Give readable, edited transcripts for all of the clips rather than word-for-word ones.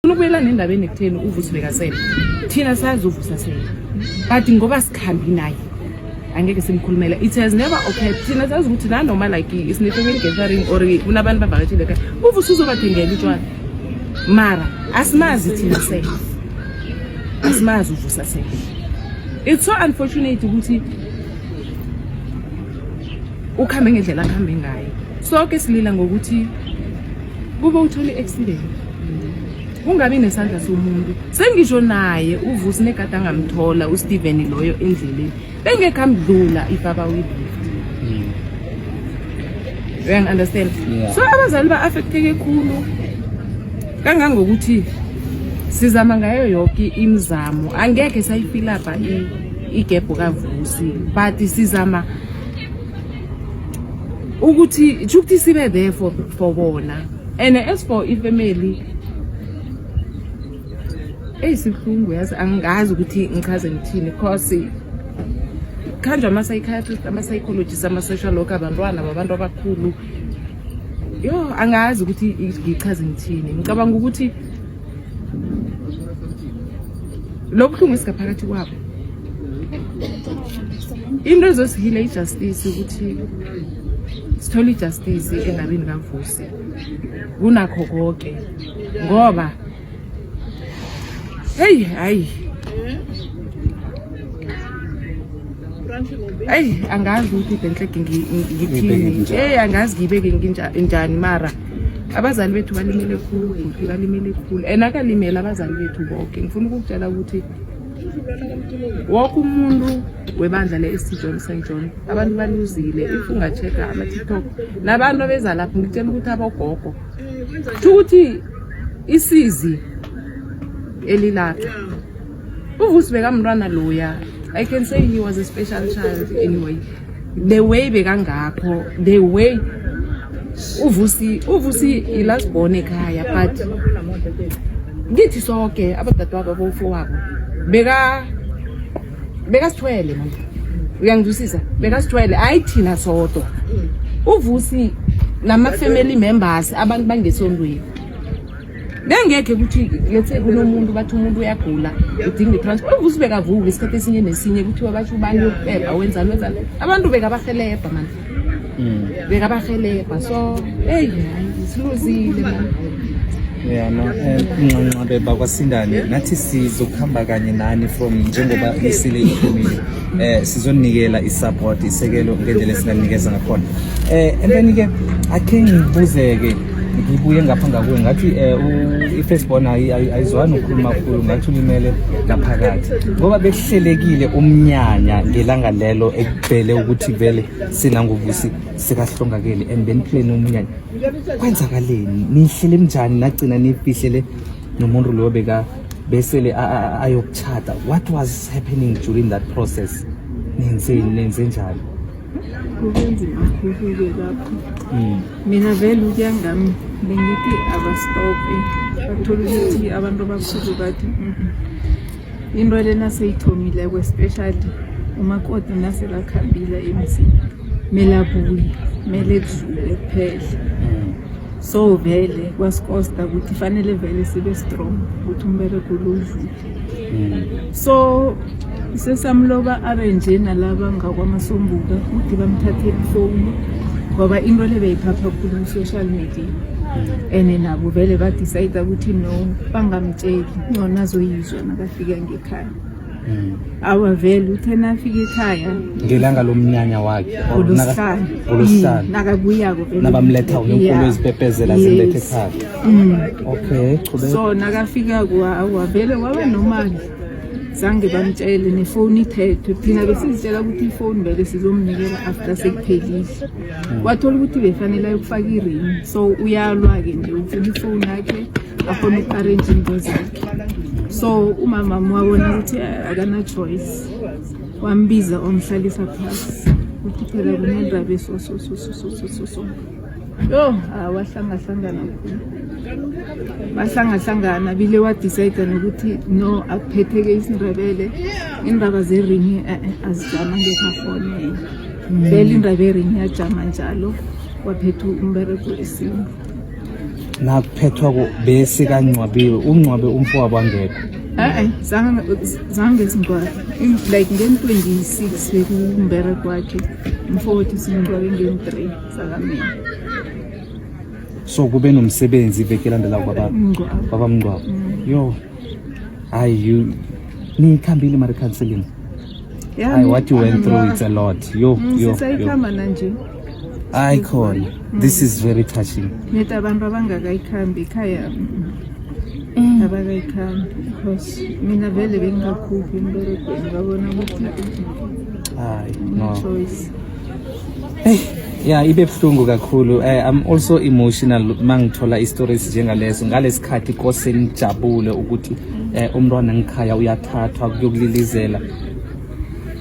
Ufuna ukubuyela nendabeni ekutheni uVusi bekasele. Thina sazi uVusi asele. But ngoba sikhambi naye angeke simkhulumele. It has never occurred. Thina sazi ukuthi nanoma like isine-family gathering or kunabantu bavakashile ekhaya, uVusi uzobathengela utshwala. Mara asimazi thina sele. Asimazi uVusi asele. It's so unfortunate ukuthi ukhambe ngendlela akhambe ngayo. Sonke silila ngokuthi kube uthole i-accident ungabi nesandla somuntu. Sengisho naye uVusi negade angamthola uSteven loyo endleleni, bengekho amdlula if abawi-lift. Uyangi-understand? Yeah. So abazali ba-affecteke khulu kangangokuthi sizama ngayo yoke imizamo. Angekhe sayifilapha igebho kaVusi, but sizama ukuthi ukuthi sibe there for bona. And as for ifamily, eyisibuhlungu, yazi, angazi ukuthi ngichaze ngithini, cause khanjwa ama-psychiatrist, ama-psychologist, ama-social worker, abantwana babantu abakhulu. Yo, angazi ukuthi ngichaze ngithini. Ngicabanga ukuthi lo buhlungu esingaphakathi kwabo, into ezosihila i-justice, ukuthi sithole i-justice endabeni kaVusi kunakho konke, ngoba hey, hayi, eyi, angazi ukuthi benhleke Ngibeke ngithini. njani. Eyi, angazi ngibeke njani, mara abazali bethu balimele khulu, bhuti, balimele khulu. And akalimele abazali bethu bonke. Ngifuna ukukutshela ukuthi woke umuntu webandla le-St John, St John, abantu baluzile. If unga-check-a ama-TikTok nabantu abeza lapho, ngikutshela ukuthi abogogo, kusho ukuthi isizi elilapha. UVusi bekamntwana loya, I can say he was a special child anyway, the way bekangakho, the way uVusi i-last born ekhaya, but kithi sonke, abodadewabo, abofowabo, bekasithwele manje. Uyangizwisisa? Bekasithwele, hayi thina sodwa, uVusi nama-family members, abantu bangesondweni. Bengekhe ukuthi, let's say kunomuntu, bathi umuntu uyagula, udinga i-transport, uVusi bekavuka isikhathi esinye nesinye, kuthiwa basho ubani uyokubhebha, wenzani, wenzani, abantu bekabahelebha mani, bekabahelebha. So eyi, hayi, siluzile mani. Yeah, no, nxanxabe bakwaSindane, nathi sizokuhamba kanye nani from njengoba nisile ifamily, sizonikela i-support, isekelo ngendlela esinganikeza ngakhona. And then ke akhe ngibuzeke, ngibuye ngapha ngakuwe, ngathi i-first born ayizwani ukukhuluma kakhulu, ngathi ulimele ngaphakathi ngoba bekuhlelekile umnyanya ngelanga lelo ekubhele ukuthi vele sinanguVusi sekahlongakele, and beniplane umnyanya. Kwenzakaleni? Nihlele njani? Nagcina nifihlele nomuntu loyo beka besele ayokuchata. What was happening during that process? Nenzeni? Nenze njani? Kube nzima khulu-ke lapho. Mina vele ukuya ngami bengithi abastophe. Bathola ukuthi abantu abakhulu bathi, Into lena seyithomileko, especially umakoti nasekakhambile emzini, mele abuye, mele kudlule kuphele." So vele kwasikosta ukuthi fanele vele sibe strong ukuthi umberego lo udlule. So sesamloba abe nje nalaba ngakwaMasombuka ukuthi bamthathele ifowuni, ngoba into le beyiphapha khulu ku-social media, and nabo vele badecide ukuthi no, bangamtsheli, ngcono azoyizwa nakafika ngekhaya. Awa, vele uthe nafika ekhaya Ngelanga lomnyanya wakhe or NgoLwesihlanu. NgoLwesihlanu. Nakabuyako vele. Nabamletha neenkolo ezipepezela zimlethe ekhaya. Okay, chubeka. So nakafika awa, vele waba nomali, zange bamtshele, nefoni ithethwe. Thina besizitshela ukuthi ifoni vele sizomnikela after sekuphelile. Wathola ukuthi befanele ayokufaka iringi, so uyalwa-ke nje, ufuna ifoni yakhe akhona uku-arrange into zakhe. So umama wabona ukuthi akana-choice, wambiza, wamhlalisa phasi ukuthi phela kunendaba eso so so so so so so so. Yo, ah, wahlangahlangana khulu, bahlangahlangana bile, wadecide nokuthi no, akuphetheke isiNdebele, indaba zeringi azijama, ngekhe akhone vele indaba yeringi, iyajama njalo. Waphetha umberego wesintu. Nakuphethwa bese kangcwabiwe, ungcwabe umfowabo angekho. E-e, zange singcwabe, like ngen-26 bekuwumbereko wakhe umfowethu, singcwabe ngen-3 zakamina. So kube nomsebenzi iveki elandelako baba Mngcwabo. Baba mngcwabo. Yo, hayi, you niyikhambile mari counseling. Yeah. Hayi, what you went through, it's a lot, yo. Yo yo. Sisayikhamba nanje. Hayi khona, this is very touching. Neti abantu abangakayikhambi ekhaya, abakayikhambi because mina vele bengingakhuphi emberegweni, babona ukuthi Hayi no no choice. Hey, yeah, ibe buhlungu kakhulu. I'm also emotional mangithola i-stories njengaleso ngalesikhathi kose nijabule ukuthi umntwana ngikhaya uyathathwa kuyokulilizela,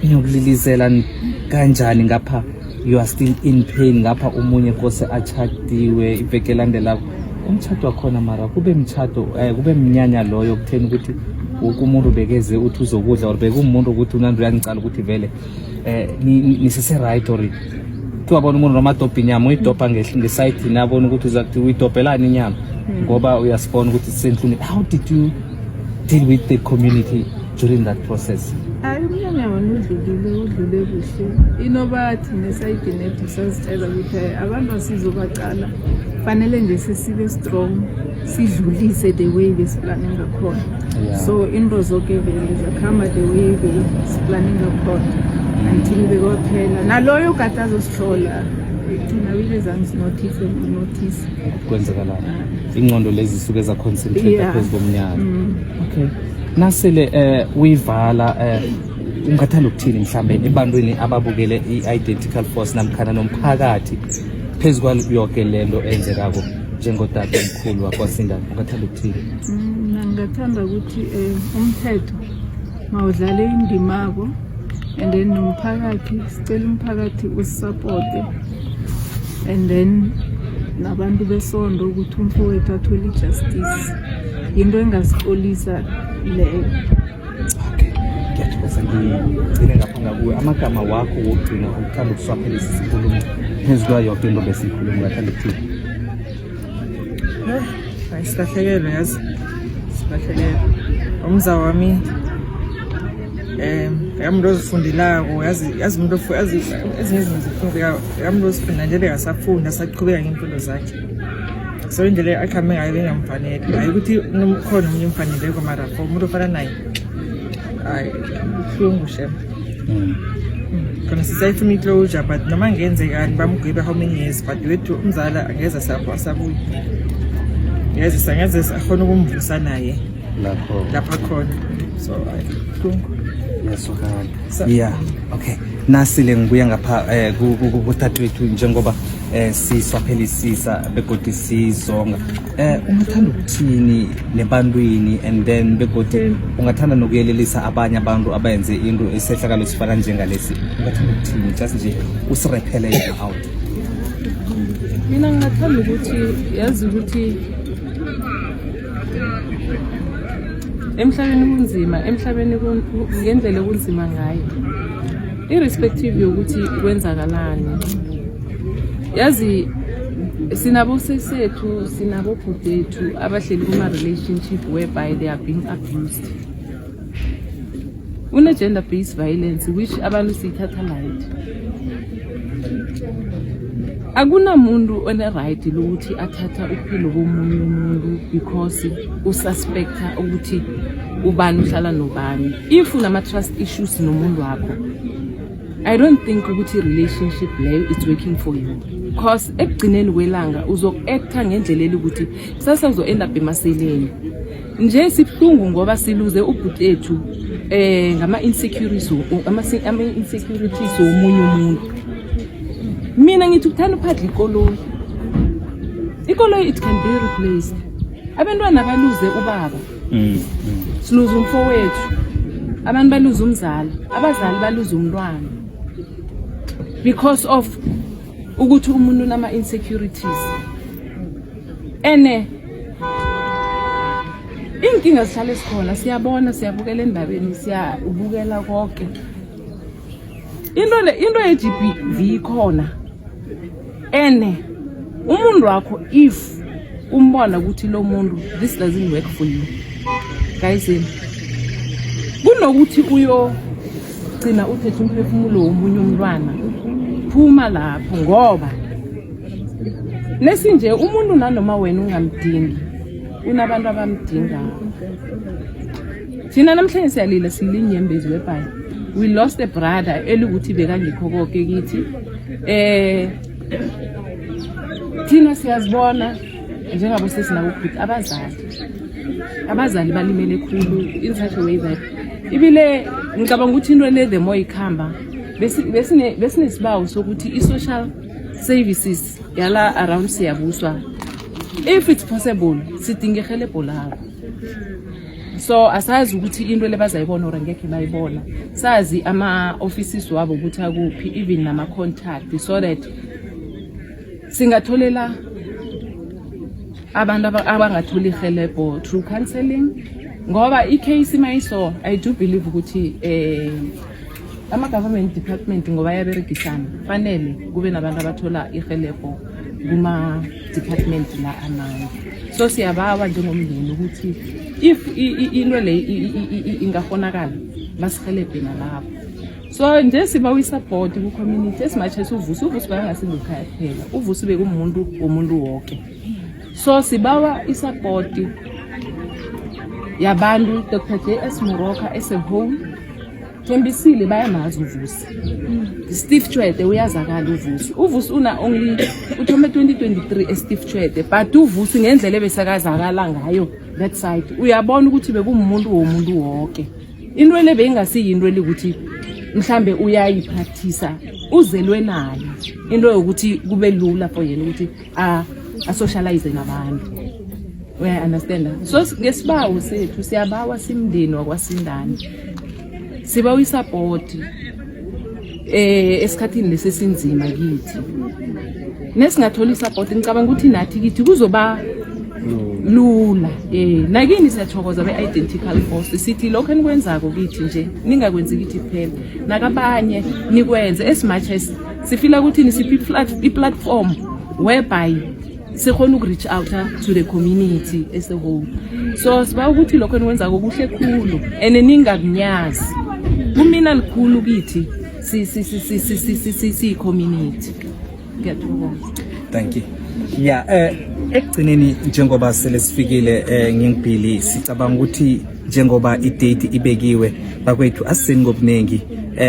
niyokulilizela kanjani ngapha you are still in pain, ngapha umunye kose achadiwe iveke elandelako umtshato wakhona, mara kube mtshato kube mnyanya loyo kutheni ukuthi woke umuntu bekeze uthi uzokudla or bekumuntu ukuthi unandi uyangicala ukuthi vele nisese right or kuwabona umuntu noma adobha inyama uyidobha ngesayidini, abona ukuthi uzakuthi uyidobhelani inyama ngoba uyasibona ukuthi sisenhlungini. How did you deal with the community during that process? Hayi, umnyanya wona udlulile, udlule kuhle. Inoba thina esayidini ethu sazitshela ukuthi hayi, abantu asizobacala, fanele nje sesibe strong, sidlulise the way besiplane ngakhona. So into zoke vele zakhamba the way besiplane ngakhona until bekwaphela naloyo kade azosihlola, thina vele zange sinothise notice. Kwenzakalani, ingqondo lezi zisuke zaconcentrate phezu komnyaka. Okay, nasele uyivala, ungathanda ukuthini mhlambe ebantwini ababukele i-Identical Force namkhana nomphakathi phezu kwayo yoke lento enzekako, njengodade omkhulu wakwaSindane, ungathanda ukuthini? Mina ngingathanda ukuthi umthetho mawudlale indimako and then nomphakathi, sicela umphakathi usisapote and then nabantu besondo ukuthi umfowethu athole i-justice, yinto engasicolisa leyo. Okay, ngiyathokoza. Ngigcine ngapha ngakuwe, amagama wakho wokugcina uthanda ukuswaphelisa isikhulumo phezu kwayo yoke into besiyikhuluma, ungathanda ukuthini? Hayi, silahlekelwe, yazi, silahlekelwe umza wami, yamuntu ozifundelako, yazi umuntu yazi ezinye izinto zifundeka, yamuntu ozifunda nje bekasafunda, asaqhubeka ngeemfundo zakhe, so indlela akhambe ngayo bengamfanele. Hayi ukuthi khona omunye umfaneleko, mara for umuntu ofana naye, hayi, buhlungu shem. Khona sisayifuna i-closure, but noma ngenzekani bamgwebe how many years, but wethu umzala angeze asabuye, ngeze angeze akhona ukumvusa naye lapho lapha khona, so hayi, buhlungu. Iyazwakala. Yeah, okay, nasile ngibuya ngapha kudadewethu njengoba siswaphelisisa begodi sizonga, ungathanda ukuthini nebantwini and then begodi ungathanda nokuyelelisa abanye abantu abayenze into esehlakalo esifana njengalesi, ungathanda ukuthini, just nje usirephele yona out? Mina ngingathanda ukuthi, yazi ukuthi emhlabeni kunzima, emhlabeni ngendlela ekunzima ngayo, irrespective yokuthi kwenzakalani, yazi sinabo sesethu, sinabo bhudethu abahleli kuma-relationship whereby they are being abused, une-gender based violence which abantu siyithatha light. Akunamuntu one-right lokuthi athatha uphilo komunye umuntu because ususpecta ukuthi ubani uhlala nobani. If unama-trust issues nomuntu wakho, I don't think ukuthi i-relationship leyo it's working for you, cause ekugcineni kwelanga uzoku-acta ngendlela elikuthi kusasa uzo-end up emaseleni. Nje sibuhlungu ngoba siluze ubhuti ethu ngama-insecurities womunye umuntu. Mina ngithi ukuthanda uphadla ikoloyi, ikoloyi it can be replaced. Abantwana baluze ubaba, siluze umfowethu, abantu baluze umzali, abazali baluze umntwana because of ukuthi umuntu unama-insecurities. Ene iinkinga zihlale zikhona, siyabona, siyabukela endabeni, siyabukela konke. Into le, into ye-GBV ikhona, ene umuntu wakho if Umbona ukuthi lo muntu, this doesn't work for you guys, kunokuthi uyogcina uthethe umphefumulo womunye umntwana, phuma lapho, ngoba nesinje umuntu nanoma wena ungamdingi, unabantu abamdingayo. Thina namhlanje siyalila, silinyembezi webhayi. We lost a brother elikuthi bekangekho konke kithi. Thina siyazibona njengabo sisi nabobhuti, abazali balimele khulu in such a way that ibile ngicabanga ukuthi into le, the more ikhamba, besinesibawo sokuthi i-social services yala around Siyabuswa, if it's possible, sidinga ihelebho labo. So asazi ukuthi into le bazayibona or angekhe bayibona. Sazi ama-offices wabo ukuthi akuphi, even nama-contact, so that singatholela abantu abangatholi ihelebho through counseling, ngoba i-case mayiso, I do believe ukuthi ama-government department, ngoba ayaberegisana, fanele kube nabantu abathola ihelebho kuma-department la amanye. So siyabawa njengomndeni ukuthi if into le ingahonakala, basihelebhe nalapho. So nje sibawa i-support ku-community as much as uVusi, uVusi bakangasingekhaya kuphela, uVusi bekumuntu womuntu woke. So sibawa i-support yabantu, Dr J S Moroka as a whole, Thembisile bayamazi uVusi, Steve Tshwete uyazakala uVusi. UVusi una only uthome 2023 eSteve Tshwete, but uVusi ngendlela ebesakazakala ngayo that side, uyabona ukuthi bekumuntu womuntu wonke. Into le beyingasiyinto elikuthi mhlambe uyayipractice, uzelwe nayo into yokuthi kube lula for yena ukuthi a-socialize nabantu, uya-understand? So ngesibawo sethu siyabawa, simndeni wakwaSindane, sibawa i-support esikhathini lesi esinzima kithi. Nesingathola i-support, ngicabanga ukuthi nathi kithi kuzoba lula. Nakini siyathokoza be-Identical Force. Sithi lokho enikwenzako kithi nje, ningakwenzi kithi kuphela, nakabanye nikwenze, as much as sifila ukuthi nisiphi i-platform whereby sikhona uku-reach out to the community as a whole. So siba ukuthi lokho enikwenzako kuhle khulu and ningakunyazi, kumina likhulu kithi siyi-community. Ngiyathokoza. Thank you. Yeah, ekugcineni, njengoba sele sifikile ngingibhili, sicabanga ukuthi njengoba i-date ibekiwe, bakwethu, asiseni ngobuningi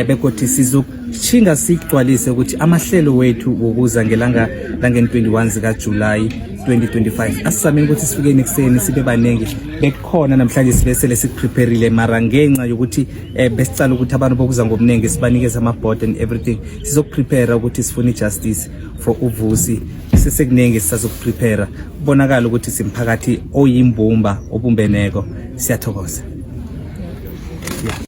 begothi sizokushinga sigcwalise ukuthi amahlelo wethu wokuza ngelanga langen-21 zika July 2025, asizameni ukuthi sifikeni ekuseni, sibe baningi. Bekukhona namhlanje sibe sele sikuprepareile, mara ngenxa yokuthi besicala ukuthi abantu bokuza ngobuningi sibanikeze ama-board and everything. Sizokuprepare ukuthi sifune i-justice for uVusi. Sesekuningi sisazokuprepare, kubonakala ukuthi simphakathi oyimbumba obumbeneko. Siyathokoza, yeah.